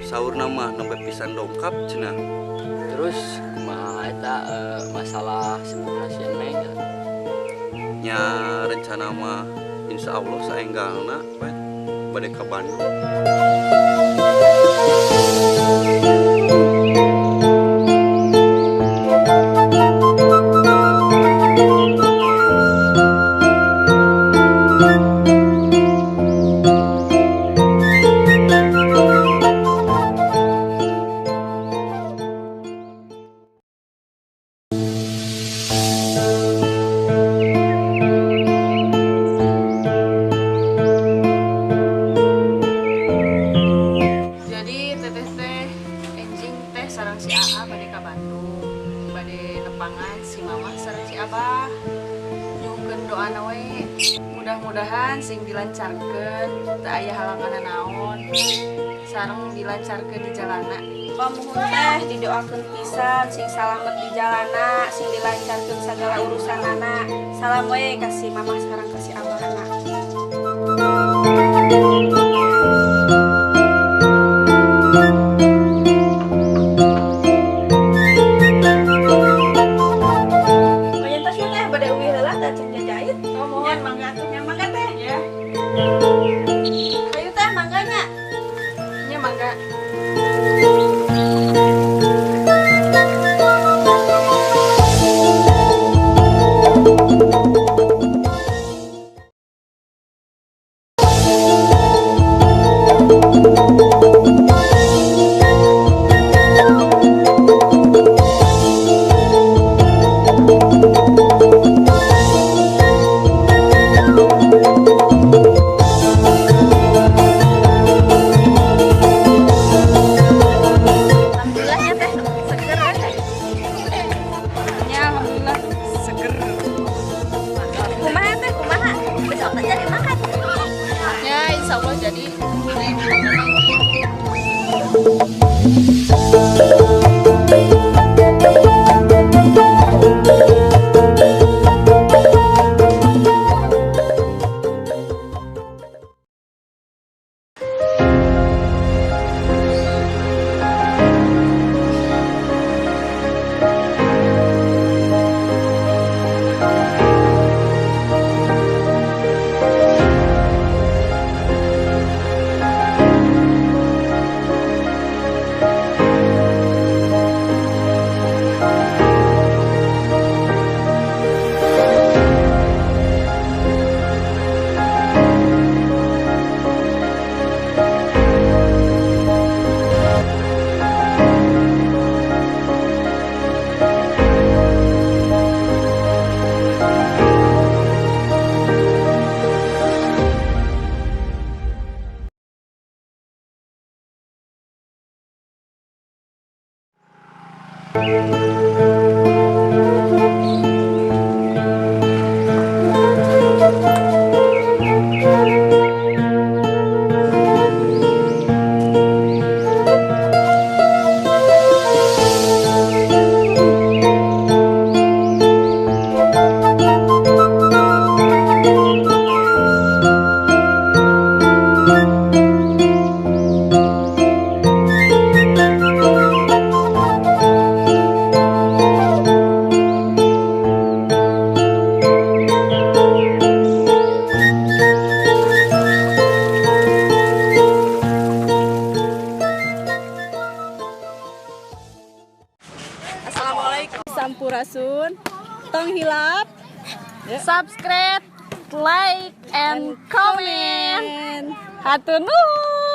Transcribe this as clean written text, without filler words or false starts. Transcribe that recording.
Saurna mah nembe pisan dongkap cenah. Terus kumaha eta masalah sibukna si Neng? Nya, rencana mah insya Allah saenggalna we bade ka Bandung. Jadi teteh teh enjing teh sareng si Aa bade ka Bandung, bade nepangan si mamah sareng si Abah. Nyuhunkeun doana we, mudah-mudahan sing dilancarkeun, teu aya halangan naon, sareng dilancarkeun di jalana. Pamuhun teh didoakeun pisan sing salamet di jalana, sing dilancarkeun sagala urusanana. Salam we ka si mamah sareng ka si abahna. Pokoknya tos teh bade uih heula teh can jajait. Oh, mohon mangga atuh. Nya, mangga teh. Ya. Hayu teh, mangga nya. Nya, mangga. Alhamdulillah nya teh, seger kan teh. Ya, alhamdulillah seger. Kumaha teh, kumaha? Besok teh jadi makan? Ya, insya Allah jadi. Assalamualaikum. Sampurasun. Tong hilap Subscribe, like, and comment. Hatur nuhun.